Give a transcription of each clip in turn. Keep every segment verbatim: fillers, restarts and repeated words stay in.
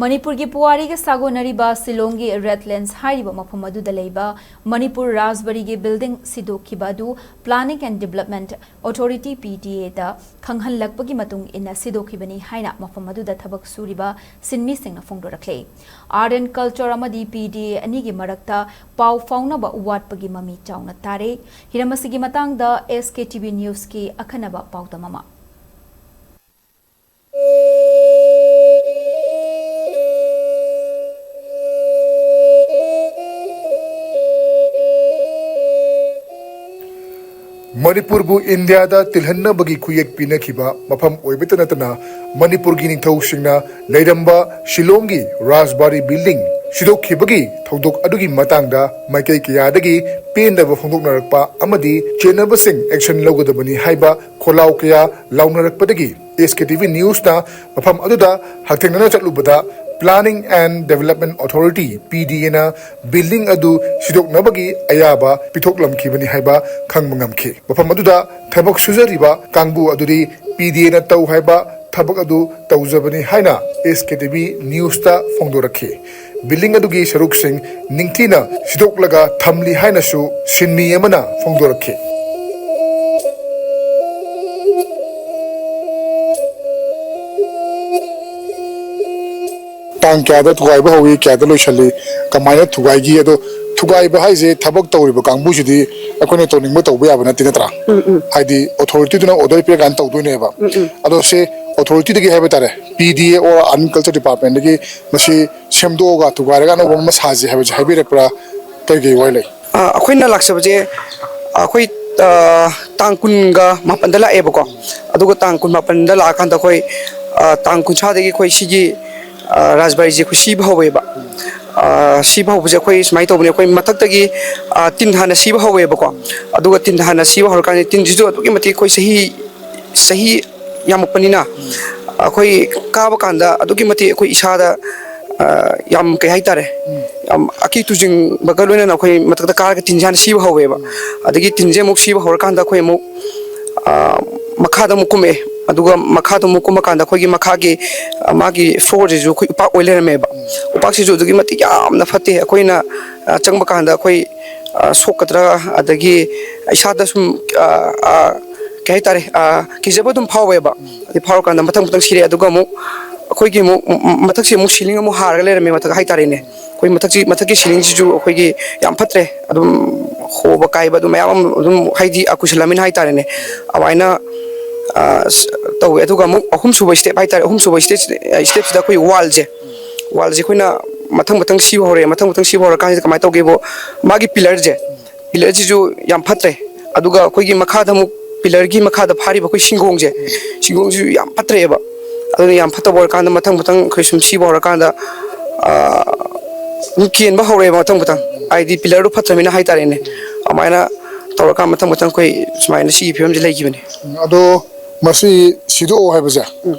ꯃꯅꯤꯄꯨꯔꯒꯤ ꯄꯨꯋꯥꯔꯤꯒ ꯁꯥꯒꯣꯟꯅꯔꯤꯕ ꯁꯤꯂꯣꯡꯒꯤ ꯔꯦꯗꯂꯦꯟꯁ ꯍꯥꯏꯔꯤꯕ ꯃꯐꯝ ꯑꯗꯨꯗ ꯂꯩꯕ ꯃꯅꯤꯄꯨꯔ ꯔꯥꯖꯕꯥꯔꯤꯒꯤ ꯕꯤꯜꯗꯤꯡ ꯁꯤꯗꯣꯛꯈꯤꯕ ꯑꯗꯨ Planning and Development Authority, P D A, ꯗ ꯈꯪꯍꯜꯂꯛꯄꯒꯤ ꯃꯇꯨꯡ ꯏꯟꯅ ꯁꯤꯗꯣꯛꯈꯤꯕꯅꯤ ꯍꯥꯏꯅ ꯃꯐꯝ ꯑꯗꯨꯗ ꯊꯕꯛ ꯁꯨꯔꯤꯕ ꯁꯤꯟꯃꯤꯁꯤꯡꯅ ꯐꯣꯡꯗꯣꯔꯛꯂꯦ꯫ Art and Culture ꯑꯃꯗꯤ P D A ꯑꯅꯤꯒꯤ ꯃꯔꯛꯇ ꯄꯥꯎ ꯐꯥꯎꯅꯕ ꯋꯥꯠꯄꯒꯤ ꯃꯃꯤ ꯆꯥꯎꯅ ꯇꯥꯔꯦ꯫ ꯍꯤꯔꯝ ꯑꯁꯤꯒꯤ ꯃꯇꯥꯡꯗ S K T V Newsꯀꯤ ꯑꯈꯟꯅꯕ ꯄꯥꯎꯗꯝ ꯑꯃ꯫ ꯃꯅꯤꯄꯨꯔꯕꯨ ꯏꯟꯗꯤꯌꯥꯗ ꯇꯤꯜꯍꯟꯅꯕꯒꯤ ꯈꯨꯌꯦꯛ ꯄꯤꯅꯈꯤꯕ ꯃꯐꯝ ꯑꯣꯏꯕꯇ ꯅꯠꯇꯅ, ꯃꯅꯤꯄꯨꯔꯒꯤ ꯅꯤꯡꯊꯧꯁꯤꯡꯅ ꯂꯩꯔꯝꯕ ꯁꯤꯂꯣꯡꯒꯤ ꯔꯥꯖꯕꯥꯔꯤ ꯕꯤꯜꯗꯤꯡ ꯁꯤꯗꯣꯛꯈꯤꯕꯒꯤ ꯊꯧꯗꯣꯛ ꯑꯗꯨꯒꯤ ꯃꯇꯥꯡꯗ ꯃꯥꯏꯀꯩ ꯀꯌꯥꯗꯒꯤ ꯄꯦꯟꯗꯕ ꯐꯣꯡꯗꯣꯛꯅꯔꯛꯄ ꯑꯃꯗꯤ ꯆꯦꯟꯅꯕꯁꯤꯡ ꯑꯦꯛꯁꯟ ꯂꯧꯒꯗꯕꯅꯤ ꯍꯥꯏꯕ ꯈꯣꯜꯂꯥꯎ ꯀꯌꯥ ꯂꯥꯎꯅꯔꯛꯄꯗꯒꯤ S K T V Newsꯅ ꯃꯐꯝ ꯑꯗꯨꯗ ꯍꯛꯊꯦꯡꯅꯅ ꯆꯠꯂꯨꯕꯗ, Planning and Development Authority, P D Aꯅ ꯕꯤꯜꯗꯤꯡ ꯑꯗꯨ ꯁꯤꯗꯣꯛꯅꯕꯒꯤ ꯑꯌꯥꯕ ꯄꯤꯊꯣꯛꯂꯝꯈꯤꯕꯅꯤ ꯍꯥꯏꯕ ꯈꯪꯕ ꯉꯝꯈꯤ꯫ ꯃꯐꯝ ꯑꯗꯨꯗ ꯊꯕꯛ ꯁꯨꯖꯔꯤꯕ ꯀꯥꯡꯕꯨ ꯑꯗꯨꯗꯤ P D Aꯅ ꯇꯧ ꯍꯥꯏꯕ ꯊꯕꯛ ꯑꯗꯨ ꯇꯧꯖꯕꯅꯤ ꯍꯥꯏꯅ S K T V Newsꯇ ꯐꯣꯡꯗꯣꯔꯛꯈꯤ꯫ ꯕꯤꯜꯗꯤꯡ ꯑꯗꯨꯒꯤ ꯁꯔꯨꯛꯁꯤꯡ ꯅꯤꯡꯊꯤꯅ ꯁꯤꯗꯣꯛꯂꯒ ꯊꯝꯂꯤ ꯍꯥꯏꯅꯁꯨ ꯁꯤꯟꯃꯤ ꯑꯃꯅ ꯐꯣꯡꯗꯣꯔꯛꯈꯤ꯫ ꯇꯥꯡ ꯀꯌꯥꯗ ꯊꯨꯒꯥꯏꯕ ꯍꯧꯏ, ꯀꯌꯥꯗ ꯂꯣꯏꯁꯜꯂꯤ, ꯀꯃꯥꯏꯅ ꯊꯨꯒꯥꯏꯈꯤ? ꯑꯗꯣ ꯊꯨꯒꯥꯏꯕ ꯍꯥꯏꯁꯦ ꯊꯕꯛ ꯇꯧꯔꯤꯕ ꯀꯥꯡꯕꯨꯁꯤꯗꯤ ꯑꯩꯈꯣꯏꯅ ꯇꯧꯅꯤꯡꯕ ꯇꯧꯕ ꯌꯥꯕ ꯅꯠꯇꯦ, ꯅꯠꯇ꯭ꯔꯥ? ꯎꯝ, ꯎꯝ꯫ ꯍꯥꯏꯗꯤ ꯑꯣꯊꯣꯔꯤꯇꯤꯗꯨꯅ ꯑꯣꯔꯗꯔ ꯄꯤꯔꯀꯥꯟꯗ ꯇꯧꯗꯣꯏꯅꯦꯕ꯫ ꯎꯝ, ꯎꯝ꯫ ꯑꯗꯣ ꯁꯤ ꯑꯣꯊꯣꯔꯤꯇꯤꯗꯒꯤ ꯍꯥꯏꯕ ꯇꯥꯔꯦ, P D A or Art and Culture Departmentꯗꯒꯤ ꯃꯁꯤ ꯁꯦꯝꯗꯣꯛꯑꯒ ꯊꯨꯒꯥꯏꯔꯒ ꯑꯅꯧꯕ ꯑꯃ ꯁꯥꯁꯤ ꯍꯥꯏꯕꯁꯦ ꯍꯥꯏꯕꯤꯔꯛꯄ꯭ꯔꯥ? ꯀꯩ ꯀꯩ ꯋꯥꯔꯤ ꯂꯩ? ꯑ, ꯑꯩꯈꯣꯏꯅ ꯂꯥꯛꯆꯕꯁꯦ, ꯑꯩꯈꯣꯏ, ꯑ, ꯇꯥꯡ ꯀꯨꯟꯒ ꯃꯥꯄꯟꯗ ꯂꯥꯛꯑꯦꯕꯀꯣ꯫ ꯑꯗꯨꯒ ꯇꯥꯡ ꯀꯨꯟꯃꯥꯄꯟꯗ ꯂꯥꯛꯑꯀꯥꯟꯗ ꯑꯩꯈꯣꯏ, ꯑ, ꯇꯥꯡ ꯀꯨꯟꯊ꯭ꯔꯥꯗꯒꯤ ꯑꯩꯈꯣꯏ ꯁꯤꯒꯤ, ꯑ, ꯔꯥꯖꯕꯥꯔꯤꯁꯦ ꯑꯩꯈꯣꯏ ꯁꯤꯕ ꯍꯧꯋꯦꯕ꯫ ꯑ, ꯁꯤꯕ ꯍꯧꯕꯁꯦ ꯑꯩꯈꯣꯏ ꯁꯨꯃꯥꯏꯅ ꯇꯧꯕꯅꯦ, ꯑꯩꯈꯣꯏ ꯃꯊꯛꯇꯒꯤ, ꯑ, ꯇꯤꯟ ꯍꯥꯟꯅ ꯁꯤꯕ ꯍꯧꯋꯦꯕꯀꯣ꯫ ꯑꯗꯨꯒ ꯇꯤꯟ ꯍꯥꯟꯅ ꯁꯤꯕ ꯍꯧꯔꯀꯥꯟꯗ ꯇꯤꯟꯁꯤꯁꯨ ꯑꯗꯨꯛꯀꯤ ꯃꯇꯤꯛ ꯑꯩꯈꯣꯏ ꯆꯍꯤ, ꯆꯍꯤ ꯌꯥꯝꯃꯛꯄꯅꯤꯅ ꯑꯩꯈꯣꯏ ꯀꯥꯕ ꯀꯥꯟꯗ ꯑꯗꯨꯛꯀꯤ ꯃꯇꯤꯛ ꯑꯩꯈꯣꯏ ꯏꯁꯥꯗ, ꯑ, ꯌꯥꯝ, ꯀꯩ ꯍꯥꯏꯇꯥꯔꯦ, ꯌꯥꯝ ꯑꯀꯤ ꯇꯨꯖꯤꯡꯕꯒ ꯂꯣꯏꯅꯅ ꯑꯩꯈꯣꯏ ꯃꯊꯛꯇ ꯀꯥꯔꯒ ꯇꯤꯟꯁꯦ ꯍꯥꯟꯅ ꯁꯤꯕ ꯍꯧꯋꯦꯕ꯫ ꯑꯗꯒꯤ ꯇꯤꯟꯁꯦ ꯑꯃꯨꯛ ꯁꯤꯕ ꯍꯧꯔꯀꯥꯟꯗ ꯑꯩꯈꯣꯏ ꯑꯃꯨꯛ, ꯑ, ꯃꯈꯥꯗ ꯑꯃꯨꯛ ꯀꯨꯝꯃꯛꯑꯦ꯫ ꯑꯗꯨꯒ ꯃꯈꯥꯗ ꯑꯃꯨꯛ ꯀꯨꯝꯃꯀꯥꯟꯗ ꯑꯩꯈꯣꯏꯒꯤ ꯃꯈꯥꯒꯤ, ꯑ, ꯃꯥꯒꯤ floorꯁꯤꯁꯨ ꯑꯩꯈꯣꯏ ꯎꯄꯥꯛ ꯑꯣꯏ ꯂꯩꯔꯝꯃꯦꯕ꯫ ꯎꯄꯥꯛꯁꯤꯁꯨ ꯑꯗꯨꯛꯀꯤ ꯃꯇꯤꯛ ꯌꯥꯝꯅ ꯐꯠꯇꯦ꯫ ꯑꯩꯈꯣꯏꯅ, ꯑ, ꯆꯪꯕ ꯀꯥꯟꯗ ꯑꯩꯈꯣꯏ, ꯑ, ꯁꯣꯛꯀꯗ꯭ꯔꯥ, ꯑꯗꯒꯤ ꯏꯁꯥꯗ ꯁꯨꯝ, ꯑ, ꯑ, ꯀꯩ ꯍꯥꯏꯇꯥꯔꯦ, ꯑ, ꯀꯤꯖꯕ ꯑꯗꯨꯝ ꯐꯥꯎꯋꯦꯕ꯫ ꯑꯗꯩ ꯐꯥꯎꯔꯀꯥꯟꯗ ꯃꯊꯪ ꯃꯊꯪ ꯁꯤꯔꯦ꯫ ꯑꯗꯨꯒ ꯑꯃꯨꯛ ꯑꯩꯈꯣꯏꯒꯤ ꯑꯃꯨꯛ ꯃ-, ꯃ-, ꯃꯊꯛꯁꯤ ꯑꯃꯨꯛ ceiling ꯑꯃꯨꯛ ꯍꯥꯔꯒ ꯂꯩꯔꯝꯃꯦ ꯃꯊꯛ ꯍꯥꯏꯇꯥꯔꯦꯅꯦ꯫ ꯑꯩꯈꯣꯏ ꯃꯊꯛꯁꯤ, ꯃꯊꯛꯀꯤ ceilingꯁꯤꯁꯨ ꯑꯩꯈꯣꯏꯒꯤ ꯌꯥꯝ ꯐꯠꯇ꯭ꯔꯦ, ꯑꯗꯨꯝ ꯍꯣꯕ ꯀꯥꯏꯕ ꯑꯗꯨꯝ ꯃꯌꯥꯝ ꯑꯃ ꯑꯗꯨꯝ, ꯍꯥꯏꯗꯤ, ꯑ, ꯀꯨꯏꯁꯜꯂꯝꯃꯤꯅ ꯍꯥꯏꯇꯥꯔꯦꯅꯦ꯫ ꯑꯗꯨꯃꯥꯏꯅ, ꯑ, ꯁ-, ꯇꯧꯋꯦ꯫ ꯑꯗꯨꯒ ꯑꯃꯨꯛ ꯑꯍꯨꯝꯁꯨꯕ step ꯍꯥꯏꯇꯥꯔꯦ, ꯑꯍꯨꯝꯁꯨꯕ stage, stepꯁꯤꯗ ꯑꯩꯈꯣꯏ wallꯁꯦ, wallꯁꯦ ꯑꯩꯈꯣꯏꯅ ꯃꯊꯪ ꯃꯊꯪ ꯁꯤꯕ ꯍꯧꯔꯛꯑꯦ꯫ ꯃꯊꯪ ꯃꯊꯪ ꯁꯤꯕ ꯍꯧꯔꯀꯥꯟꯁꯤꯗ ꯀꯃꯥꯏꯅ ꯇꯧꯒꯦꯕꯨ, ꯃꯥꯒꯤ pillarꯁꯦ, pillarꯁꯤꯁꯨ ꯌꯥꯝ ꯐꯠꯇ꯭ꯔꯦ꯫ ꯑꯗꯨꯒ ꯑꯩꯈꯣꯏꯒꯤ ꯃꯈꯥꯗ ꯑꯃꯨꯛ, pillarꯒꯤ ꯃꯈꯥꯗ ꯐꯥꯔꯤꯕ ꯑꯩꯈꯣꯏ ꯁꯤꯡꯒꯣꯡꯁꯦ, ꯁꯤꯡꯒꯣꯡꯁꯤꯁꯨ ꯌꯥꯝ ꯐꯠꯇ꯭ꯔꯦꯕ꯫ ꯑꯗꯨꯅ ꯌꯥꯝ ꯐꯠꯇꯕ ꯑꯣꯏꯔꯀꯥꯟꯗ ꯃꯊꯪ ꯃꯊꯪ ꯑꯩꯈꯣꯏ ꯁꯨꯝ ꯁꯤꯕ ꯍꯧꯔꯀꯥꯟꯗ, ꯑꯥ, ꯑꯗꯨꯝ ꯀꯦꯟꯕ ꯍꯧꯔꯛꯑꯦꯕ ꯃꯊꯪ ꯃꯊꯪ, ꯍꯥꯏꯗꯤ pillarꯗꯨ ꯐꯠꯇ꯭ꯔꯃꯤꯅ ꯍꯥꯏꯇꯥꯔꯦꯅꯦ꯫ ꯑꯗꯨꯃꯥꯏꯅ ꯇꯧꯔꯀꯥꯟꯗ ꯃꯊꯪ ꯃꯊꯪ ꯑꯩꯈꯣꯏ ꯁꯨꯃꯥꯏꯅ ꯁꯤꯒꯤ ꯐꯤꯕꯝꯁꯦ ꯂꯩꯈꯤꯕꯅꯦ꯫ ꯎꯝ, ꯑꯗꯣ ꯃꯁꯤ ꯁꯤꯗꯣꯛꯑꯣ ꯍꯥꯏꯕꯁꯦ,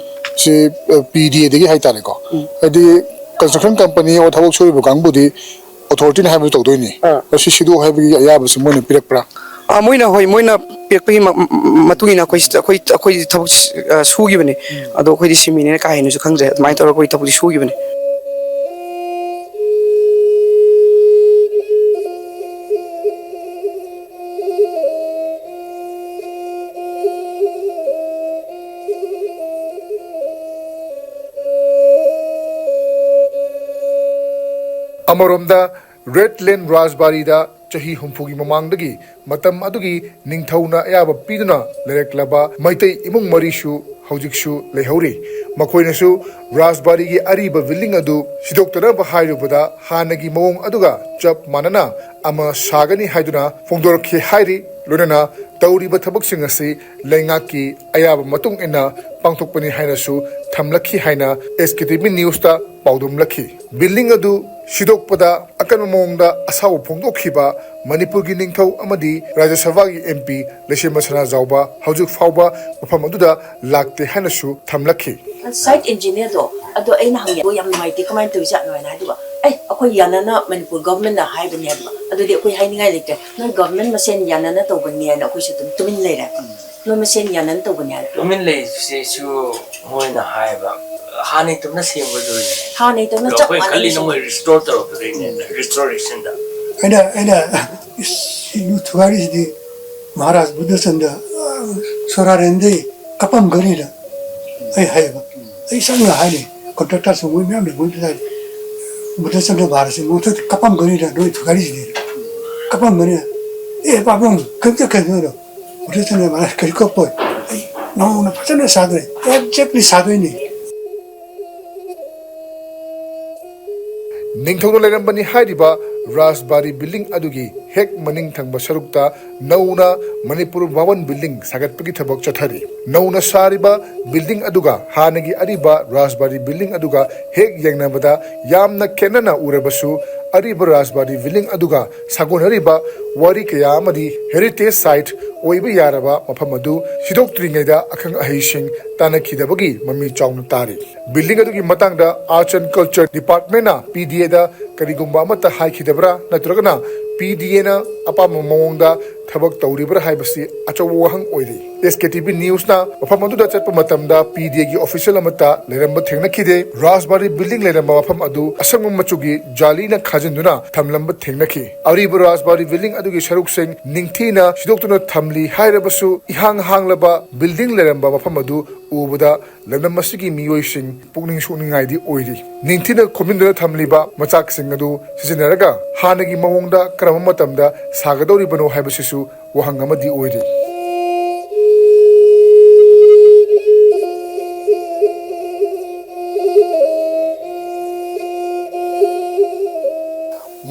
ꯁꯤ, ꯑ, PDAꯗꯒꯤ ꯍꯥꯏꯇꯥꯔꯦꯀꯣ, ꯍꯥꯏꯗꯤ construction company ꯑꯣꯔ ꯊꯕꯛ ꯁꯨꯔꯤꯕ ꯀꯥꯡꯕꯨꯗꯤ authorityꯅ ꯍꯥꯏꯕꯗꯨ ꯇꯧꯗꯣꯏꯅꯤ꯫ ꯑꯥ꯫ ꯃꯁꯤ ꯁꯤꯗꯣꯛꯑꯣ ꯍꯥꯏꯕꯒꯤ ꯑꯌꯥꯕꯁꯤ ꯃꯣꯏꯅ ꯄꯤꯔꯛꯄ꯭ꯔꯥ? ꯑꯥ, ꯃꯣꯏꯅ, ꯍꯣꯏ, ꯃꯣꯏꯅ ꯄꯤꯔꯛꯄꯒꯤ ꯃ-, ꯃ-, ꯃꯇꯨꯡ ꯏꯟꯅ ꯑꯩꯈꯣꯏ, ꯑꯩꯈꯣꯏ, ꯑꯩꯈꯣꯏꯗꯤ ꯊꯕꯛ, ꯑ, ꯁꯨꯈꯤꯕꯅꯦ꯫ ꯑꯗꯣ ꯑꯩꯈꯣꯏꯗꯤ ꯁꯤꯃꯤꯅꯦꯅ ꯀꯥ ꯍꯦꯟꯅꯁꯨ ꯈꯪꯗ꯭ꯔꯦ꯫ ꯑꯗꯨꯃꯥꯏꯅ ꯇꯧꯔꯒ ꯑꯩꯈꯣꯏ ꯊꯕꯛꯇꯤ ꯁꯨꯈꯤꯕꯅꯦ꯫ ꯑꯃꯔꯣꯝꯗ, ꯔꯦꯗ ꯂꯦꯟ ꯔꯥꯖꯕꯥꯔꯤꯗ ꯆꯍꯤ ꯍꯨꯝꯐꯨꯒꯤ ꯃꯃꯥꯡꯗꯒꯤ ꯃꯇꯝ ꯑꯗꯨꯒꯤ ꯅꯤꯡꯊꯧꯅ ꯑꯌꯥꯕ ꯄꯤꯗꯨꯅ ꯂꯩꯔꯛꯂꯕ ꯃꯩꯇꯩ ꯏꯃꯨꯡ ꯃꯔꯤꯁꯨ ꯍꯧꯖꯤꯛꯁꯨ ꯂꯩꯍꯧꯔꯤ꯫ ꯃꯈꯣꯏꯅꯁꯨ ꯔꯥꯖꯕꯥꯔꯤꯒꯤ ꯑꯔꯤꯕ building ꯑꯗꯨ ꯁꯤꯗꯣꯛꯇꯅꯕ ꯍꯥꯏꯔꯨꯕꯗ ꯍꯥꯟꯅꯒꯤ ꯃꯑꯣꯡ ꯑꯗꯨꯒ ꯆꯞ ꯃꯥꯟꯅꯅ ꯑꯃ ꯁꯥꯒꯅꯤ ꯍꯥꯏꯗꯨꯅ ꯐꯣꯡꯗꯣꯔꯛꯈꯤ ꯍꯥꯏꯔꯤ꯫ ꯂꯣꯏꯅꯅ ꯇꯧꯔꯤꯕ ꯊꯕꯛꯁꯤꯡ ꯑꯁꯤ ꯂꯩꯉꯥꯛꯀꯤ ꯑꯌꯥꯕ ꯃꯇꯨꯡ ꯏꯟꯅ ꯄꯥꯡꯊꯣꯛꯄꯅꯤ ꯍꯥꯏꯅꯁꯨ ꯊꯝꯂꯛꯈꯤ ꯍꯥꯏꯅ SKTV Newsꯇ ꯄꯥꯎꯗꯝꯂꯛꯈꯤ꯫ Building ꯑꯗꯨ ꯁꯤꯗꯣꯛꯄꯗ ꯑꯀꯟꯕ ꯃꯑꯣꯡꯗ ꯑꯁꯥꯎꯕ ꯐꯣꯡꯗꯣꯛꯈꯤꯕ ꯃꯅꯤꯄꯨꯔꯒꯤ ꯅꯤꯡꯊꯧ ꯑꯃꯗꯤ ꯔꯥꯖ꯭ꯌ ꯁꯚꯥꯒꯤ MP ꯂꯩꯁꯦꯝꯕ ꯁꯅꯥꯖꯥꯎꯕ ꯍꯧꯖꯤꯛ ꯐꯥꯎꯕ ꯃꯐꯝ ꯑꯗꯨꯗ ꯂꯥꯛꯇꯦ ꯍꯥꯏꯅꯁꯨ ꯊꯝꯂꯛꯈꯤ꯫ Site engineerꯗꯣ ꯑꯗꯣ ꯑꯩꯅ ꯍꯪꯉꯦ, "ꯑꯣ, ꯌꯥꯝ ꯅꯨꯡꯉꯥꯏꯇꯦ, ꯀꯃꯥꯏꯅ ꯇꯧꯔꯤꯖꯥꯠꯅꯣ?" ꯍꯥꯏꯅ ꯍꯥꯏꯗꯨꯕ, "ꯑꯦ, ꯑꯩꯈꯣꯏ ꯌꯥꯅꯅ ꯃꯅꯤꯄꯨꯔ governmentꯅ ꯍꯥꯏꯕꯅꯦ" ꯍꯥꯏꯕ꯫ "ꯑꯗꯨꯗꯤ ꯑꯩꯈꯣꯏ ꯍꯥꯏꯅꯤꯡꯉꯥꯏ ꯂꯩꯇ꯭ꯔꯦ, ꯅꯣꯏ government ꯃꯁꯦꯟ ꯌꯥꯅꯅ ꯇꯧꯕꯅꯤ" ꯍꯥꯏꯅ ꯑꯩꯈꯣꯏꯁꯨ ꯑꯗꯨꯝ ꯇꯨꯃꯤꯟ ꯂꯩꯔꯦ꯫ ꯃꯣꯏ ꯃꯁꯦꯟ ꯌꯥꯅꯅ ꯇꯧꯕꯅꯦ ꯍꯥꯏꯕ꯫ ꯇꯨꯃꯤꯟ ꯂꯩꯁꯤꯁꯨ ꯃꯣꯏꯅ ꯍꯥꯏꯕ, ꯍꯥꯟꯅꯩ ꯇꯧꯅ ꯁꯦꯝꯕꯗꯣꯏꯅꯦ꯫ ꯍꯥꯟꯅꯩ ꯇꯧꯅ ꯑꯗꯣ ꯆꯞ ꯑꯩꯈꯣꯏ ꯃꯥꯟꯅꯅ ꯈꯜꯂꯤꯅ ꯃꯣꯏ ꯁꯦꯝꯗꯣꯏꯅꯦ꯫ Restore ꯇꯧꯔꯛꯄꯗꯣꯏꯅꯦ, restorationꯗ꯫ ꯑꯩꯅ ꯑꯩꯅ ꯏꯁ, ꯁꯤ ꯌꯨ ꯊꯨꯒꯥꯏꯔꯤꯁꯤꯗꯤ ꯃꯍꯥꯔꯥꯖ ꯕꯨꯙꯆꯟꯗ꯭ꯔ, ꯑ, ꯁꯣꯔꯥꯔꯦꯟꯗꯩ ꯀꯞꯄꯝꯒꯅꯤꯅ ꯑꯩ ꯍꯥꯏꯌꯦꯕ꯫ ꯑꯩ ꯆꯪꯅ ꯍꯥꯏꯅꯤ, contractorꯁꯨ ꯃꯣꯏ ꯃꯌꯥꯝ ꯂꯩ, ꯃꯣꯏ ꯃꯌꯥꯝ, ꯕꯨꯙꯆꯟꯗ꯭ꯔ ꯃꯍꯥꯔꯥꯖꯁꯤ ꯃꯊꯛꯇ ꯀꯞꯄꯝꯒꯅꯤꯅ ꯅꯣꯏ ꯊꯨꯒꯥꯏꯔꯤꯁꯤꯗꯤ꯫ ꯀꯞꯄꯝꯒꯅꯤ꯫ ꯑꯦ ꯄꯥꯕꯨꯡ, ꯀꯩꯝꯇ ꯀꯩꯅꯣꯗꯣ, ꯕꯨꯙꯆꯟꯗ꯭ꯔ ꯃꯍꯥꯔꯥꯖ ꯀꯔꯤ ꯀꯞꯄꯣꯏ꯫ ꯑꯩ ꯅꯧꯅ ꯐꯖꯅ ꯁꯥꯗꯣꯏꯅꯤ, exactly ꯁꯥꯗꯣꯏꯅꯤ꯫ ꯅꯤꯡꯊꯧꯅ ꯂꯩꯔꯝꯕꯅꯤ ꯍꯥꯏꯔꯤꯕ ꯔꯥꯖꯕꯥꯔꯤ building ꯑꯗꯨꯒꯤ ꯍꯦꯛ ꯃꯅꯤꯡ ꯊꯪꯕ ꯁꯔꯨꯛꯇ ꯅꯧꯅ ꯃꯅꯤꯄꯨꯔ ꯚꯕꯟ building ꯁꯥꯒꯠꯄꯒꯤ ꯊꯕꯛ ꯆꯠꯊꯔꯤ꯫ ꯅꯧꯅ ꯁꯥꯔꯤꯕ building ꯑꯗꯨꯒ ꯍꯥꯟꯅꯒꯤ ꯑꯔꯤꯕ ꯔꯥꯖꯕꯥꯔꯤ building ꯑꯗꯨꯒ ꯍꯦꯛ ꯌꯦꯡꯅꯕꯗ ꯌꯥꯝꯅ ꯈꯦꯠꯅꯅ ꯎꯔꯕꯁꯨ, ꯑꯔꯤꯕ ꯔꯥꯖꯕꯥꯔꯤ building ꯑꯗꯨꯒ ꯁꯥꯒꯣꯟꯅꯔꯤꯕ ꯋꯥꯔꯤ ꯀꯌꯥ ꯑꯃꯗꯤ heritage site ꯑꯣꯏꯕ ꯌꯥꯔꯕ ꯃꯐꯝ ꯑꯗꯨ ꯁꯤꯗꯣꯛꯇ꯭ꯔꯤꯉꯩꯗ ꯑꯈꯪ ꯑꯍꯩꯁꯤꯡ ꯇꯥꯟꯅꯈꯤꯗꯕꯒꯤ ꯃꯃꯤ ꯆꯥꯎꯅ ꯇꯥꯔꯤ꯫ Building ꯑꯗꯨꯒꯤ ꯃꯇꯥꯡꯗ Arts and Culture Departmentꯅ P D Aꯗ ꯀꯔꯤꯒꯨꯝꯕ ꯑꯃꯠꯇ ꯍꯥꯏꯈꯤꯗꯕ꯭ꯔꯥ ꯅꯠꯇ꯭ꯔꯒꯅ P D Aꯅ ꯑꯄꯥꯝꯕ ꯃꯑꯣꯡꯗ ꯊꯕꯛ ꯇꯧꯔꯤꯕ꯭ꯔꯥ ꯍꯥꯏꯕꯁꯤ ꯑꯆꯧꯕ ꯋꯥꯍꯪ ꯑꯣꯏꯔꯤ꯫ S K T V Newsꯅ ꯃꯐꯝ ꯑꯗꯨꯗ ꯆꯠꯄ ꯃꯇꯝꯗ P D Aꯒꯤ official ꯑꯃꯠꯇ ꯂꯩꯔꯝꯕ ꯊꯦꯡꯅꯈꯤꯗꯦ꯫ ꯔꯥꯖꯕꯥꯔꯤ building ꯂꯩꯔꯝꯕ ꯃꯐꯝ ꯑꯗꯨ ꯑꯁꯪꯕ ꯃꯆꯨꯒꯤ ꯖꯥꯂꯤꯅ ꯈꯥꯖꯤꯟꯗꯨꯅ ꯊꯝꯂꯝꯕ ꯊꯦꯡꯅꯈꯤ꯫ ꯑꯔꯤꯕ ꯔꯥꯖꯕꯥꯔꯤ building ꯑꯗꯨꯒꯤ ꯁꯔꯨꯛꯁꯤꯡ ꯅꯤꯡꯊꯤꯅ ꯁꯤꯗꯣꯛꯇꯨꯅ ꯊꯝꯂꯤ ꯍꯥꯏꯔꯕꯁꯨ, ꯏꯍꯥꯡ ꯍꯥꯡꯂꯕ building ꯂꯩꯔꯝꯕ ꯃꯐꯝ ꯑꯗꯨ ꯎꯕꯗ ꯂꯝꯗꯝ ꯑꯁꯤꯒꯤ ꯃꯤꯑꯣꯏꯁꯤꯡ ꯄꯨꯛꯅꯤꯡ ꯁꯣꯛꯅꯤꯡꯉꯥꯏꯗꯤ ꯑꯣꯏꯔꯤ꯫ ꯅꯤꯡꯊꯤꯅ ꯈꯣꯝꯖꯤꯟꯗꯨꯅ ꯊꯝꯂꯤꯕ ꯃꯆꯥꯛꯁꯤꯡ ꯑꯗꯨ ꯁꯤꯖꯤꯟꯅꯔꯒ ꯍꯥꯟꯅꯒꯤ ꯃꯑꯣꯡꯗ ꯀꯔꯝꯕ ꯃꯇꯝꯗ ꯁꯥꯒꯗꯧꯔꯤꯕꯅꯣ ꯍꯥꯏꯕꯁꯤꯁꯨ ꯋꯥꯍꯪ ꯑꯃꯗꯤ ꯑꯣꯏꯔꯤ꯫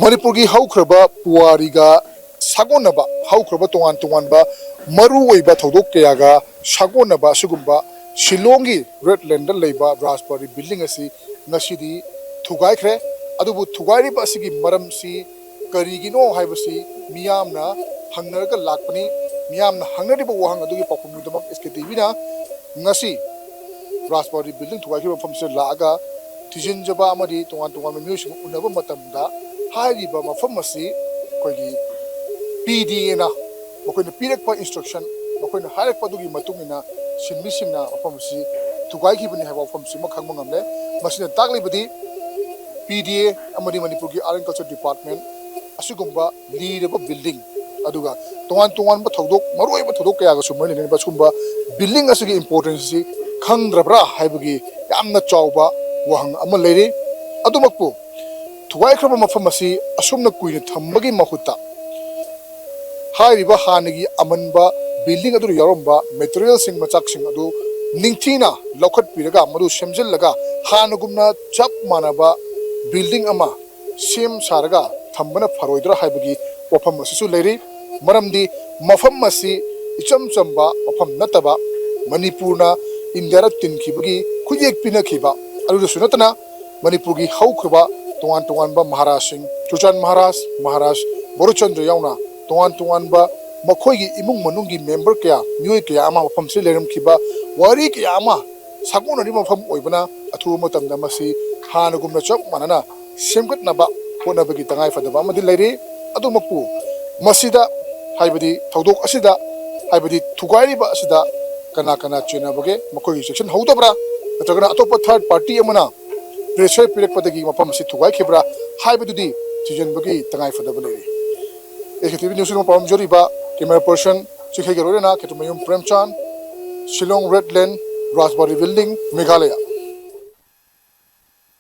ꯃꯅꯤꯄꯨꯔꯒꯤ ꯍꯧꯈ꯭ꯔꯕ ꯄꯨꯋꯥꯔꯤꯒ ꯁꯥꯒꯣꯟꯅꯕ ꯍꯧꯈ꯭ꯔꯕ ꯇꯣꯉꯥꯟ ꯇꯣꯉꯥꯟꯕ ꯃꯔꯨꯑꯣꯏꯕ ꯊꯧꯗꯣꯛ ꯀꯌꯥꯒ ꯁꯥꯒꯣꯟꯅꯕ ꯑꯁꯤꯒꯨꯝꯕ ꯁꯤꯂꯣꯡꯒꯤ ꯔꯦꯗ ꯂꯦꯟꯗ ꯂꯩꯕ ꯔꯥꯖꯕꯥꯔꯤ building ꯑꯁꯤ ꯉꯁꯤꯗꯤ ꯊꯨꯒꯥꯏꯈ꯭ꯔꯦ꯫ ꯑꯗꯨꯕꯨ ꯊꯨꯒꯥꯏꯔꯤꯕ ꯑꯁꯤꯒꯤ ꯃꯔꯝꯁꯤ ꯀꯔꯤꯒꯤꯅꯣ ꯍꯥꯏꯕꯁꯤ ꯃꯤꯌꯥꯝꯅ ꯍꯪꯅꯔꯒ ꯂꯥꯛꯄꯅꯤ꯫ ꯃꯤꯌꯥꯝꯅ ꯍꯪꯅꯔꯤꯕ ꯋꯥꯍꯪ ꯑꯗꯨꯒꯤ ꯄꯥꯎꯈꯨꯝꯒꯤꯗꯃꯛ S K T Vꯅ ꯉꯁꯤ ꯔꯥꯖꯕꯥꯔꯤ building ꯊꯨꯒꯥꯏꯈꯤꯕ ꯃꯐꯝꯁꯤꯗ ꯂꯥꯛꯑꯒ ꯊꯤꯖꯤꯟꯖꯕ ꯑꯃꯗꯤ ꯇꯣꯉꯥꯟ ꯇꯣꯉꯥꯟꯕ ꯃꯤꯑꯣꯏꯁꯤꯡꯒ ꯎꯅꯕ ꯃꯇꯝꯗ ꯍꯥꯏꯔꯤꯕ ꯃꯐꯝ ꯑꯁꯤ ꯑꯩꯈꯣꯏꯒꯤ P D Aꯅ ꯃꯈꯣꯏꯅ ꯄꯤꯔꯛꯄ instruction ꯃꯈꯣꯏꯅ ꯍꯥꯏꯔꯛꯄ ꯑꯗꯨꯒꯤ ꯃꯇꯨꯡ ꯏꯟꯅ ꯁꯤꯟꯃꯤꯁꯤꯡꯅ ꯃꯐꯝ ꯑꯁꯤ ꯊꯨꯒꯥꯏꯈꯤꯕꯅꯤ ꯍꯥꯏꯕ ꯋꯥꯐꯝꯁꯤꯃ ꯈꯪꯕ ꯉꯝꯂꯦ꯫ ꯃꯁꯤꯅ ꯇꯥꯛꯂꯤꯕꯗꯤ P D A ꯑꯃꯗꯤ ꯃꯅꯤꯄꯨꯔꯒꯤ Art and Culture Department ꯑꯁꯤꯒꯨꯝꯕ ꯂꯤꯔꯕ building, ꯑꯗꯨꯒ ꯇꯣꯉꯥꯟ ꯇꯣꯉꯥꯟꯕ ꯊꯧꯗꯣꯛ, ꯃꯔꯨꯑꯣꯏꯕ ꯊꯧꯗꯣꯛ ꯀꯌꯥꯒꯁꯨ ꯃꯔꯤ ꯂꯩꯅꯔꯤꯕ ꯁꯤꯒꯨꯝꯕ building ꯑꯁꯤꯒꯤ importance ꯑꯁꯤ ꯈꯪꯗ꯭ꯔꯕ꯭ꯔꯥ ꯍꯥꯏꯕꯒꯤ ꯌꯥꯝꯅ ꯆꯥꯎꯕ ꯋꯥꯍꯪ ꯑꯃ ꯂꯩꯔꯤ꯫ ꯑꯗꯨꯃꯛꯄꯨ ꯊꯨꯒꯥꯏꯈ꯭ꯔꯕ ꯃꯐꯝ ꯑꯁꯤ ꯑꯁꯨꯝꯅ ꯀꯨꯏꯅ ꯊꯝꯕꯒꯤ ꯃꯍꯨꯠꯇ ꯍꯥꯏꯔꯤꯕ ꯍꯥꯟꯅꯒꯤ ꯑꯃꯟꯕ building ꯑꯗꯨꯗ ꯌꯥꯎꯔꯝꯕ materialꯁꯤꯡ, ꯃꯆꯥꯛꯁꯤꯡ ꯑꯗꯨ ꯅꯤꯡꯊꯤꯅ ꯂꯧꯈꯠꯄꯤꯔꯒ ꯃꯗꯨ ꯁꯦꯝꯖꯤꯜꯂꯒ ꯍꯥꯟꯅꯒꯨꯝꯅ ꯆꯞ ꯃꯥꯟꯅꯕ building ꯑꯃ ꯁꯦꯝ ꯁꯥꯔꯒ ꯊꯝꯕꯅ ꯐꯔꯣꯏꯗ꯭ꯔꯥ ꯍꯥꯏꯕꯒꯤ ꯋꯥꯐꯝ ꯑꯁꯤꯁꯨ ꯂꯩꯔꯤ꯫ ꯃꯔꯝꯗꯤ ꯃꯐꯝ ꯑꯁꯤ ꯏꯆꯝ ꯆꯝꯕ ꯃꯐꯝ ꯅꯠꯇꯕ, ꯃꯅꯤꯄꯨꯔꯅ ꯏꯟꯗꯤꯌꯥꯗ ꯇꯤꯟꯈꯤꯕꯒꯤ ꯈꯨꯠꯌꯦꯛ ꯄꯤꯅꯈꯤꯕ ꯑꯗꯨꯗꯁꯨ ꯅꯠꯇꯅ, ꯃꯅꯤꯄꯨꯔꯒꯤ ꯍꯧꯈ꯭ꯔꯕ ꯇꯣꯉꯥꯟ ꯇꯣꯉꯥꯟꯕ ꯃꯍꯥꯔꯥꯖꯁꯤꯡ, ꯆꯨꯔꯆꯥꯟ ꯃꯍꯥꯔꯥꯖ, ꯃꯍꯥꯔꯥꯖ ꯕꯣꯔꯆꯟꯗ꯭ꯔ ꯌꯥꯎꯅ ꯇꯣꯉꯥꯟ ꯇꯣꯉꯥꯟꯕ ꯃꯈꯣꯏꯒꯤ ꯏꯃꯨꯡ ꯃꯅꯨꯡꯒꯤ member ꯀꯌꯥ, ꯃꯤꯑꯣꯏ ꯀꯌꯥ ꯑꯃ ꯃꯐꯝꯁꯤꯗ ꯂꯩꯔꯝꯈꯤꯕ, ꯋꯥꯔꯤ ꯀꯌꯥ ꯑꯃ ꯁꯥꯒꯣꯟꯅꯔꯤꯕ ꯃꯐꯝ ꯑꯣꯏꯕꯅ, ꯑꯊꯨꯕ ꯃꯇꯝꯗ ꯃꯁꯤ ꯍꯥꯟꯅꯒꯨꯝꯅ ꯆꯞ ꯃꯥꯟꯅꯅ ꯁꯦꯝꯒꯠꯅꯕ ꯍꯣꯠꯅꯕꯒꯤ ꯇꯉꯥꯏꯐꯗꯕ ꯑꯃꯗꯤ ꯂꯩꯔꯤ꯫ ꯑꯗꯨꯃꯛꯄꯨ ꯃꯁꯤꯗ, ꯍꯥꯏꯕꯗꯤ ꯊꯧꯗꯣꯛ ꯑꯁꯤꯗ, ꯍꯥꯏꯕꯗꯤ ꯊꯨꯒꯥꯏꯔꯤꯕ ꯑꯁꯤꯗ ꯀꯅꯥ ꯀꯅꯥ ꯆꯦꯟꯅꯕꯒꯦ, ꯃꯈꯣꯏꯒꯤ ꯆꯦꯛꯁꯤꯟꯍꯧꯗꯕ꯭ꯔꯥ, ꯅꯠꯇ꯭ꯔꯒꯅ ꯑꯇꯣꯞꯄ third party ꯑꯃꯅ pressure ꯄꯤꯔꯛꯄꯗꯒꯤ ꯃꯐꯝ ꯑꯁꯤ ꯊꯨꯒꯥꯏꯈꯤꯕ꯭ꯔꯥ ꯍꯥꯏꯕꯗꯨꯗꯤ ꯊꯤꯖꯤꯟꯕꯒꯤ ꯇꯉꯥꯏꯐꯗꯕ ꯂꯩꯔꯤ꯫ ꯑꯦꯁ ꯀꯦ ꯇꯤ ꯚꯤ ꯅ꯭ꯌꯨꯁꯀꯤꯗꯃꯛ ꯄꯥꯎꯗꯝꯖꯔꯤꯕ camera person ꯆꯤꯡꯈꯩꯒ ꯂꯣꯏꯅꯅ ꯈꯦꯇ꯭ꯔꯤꯃꯌꯨꯝ ꯄ꯭ꯔꯦꯝꯆꯥꯟ, ꯁꯤꯂꯣꯡ ꯔꯦꯗ ꯂꯦꯟ, ꯔꯥꯖꯕꯥꯔꯤ ꯕꯤꯜꯗꯤꯡ, ꯃꯦꯘꯥꯂꯌꯥ꯫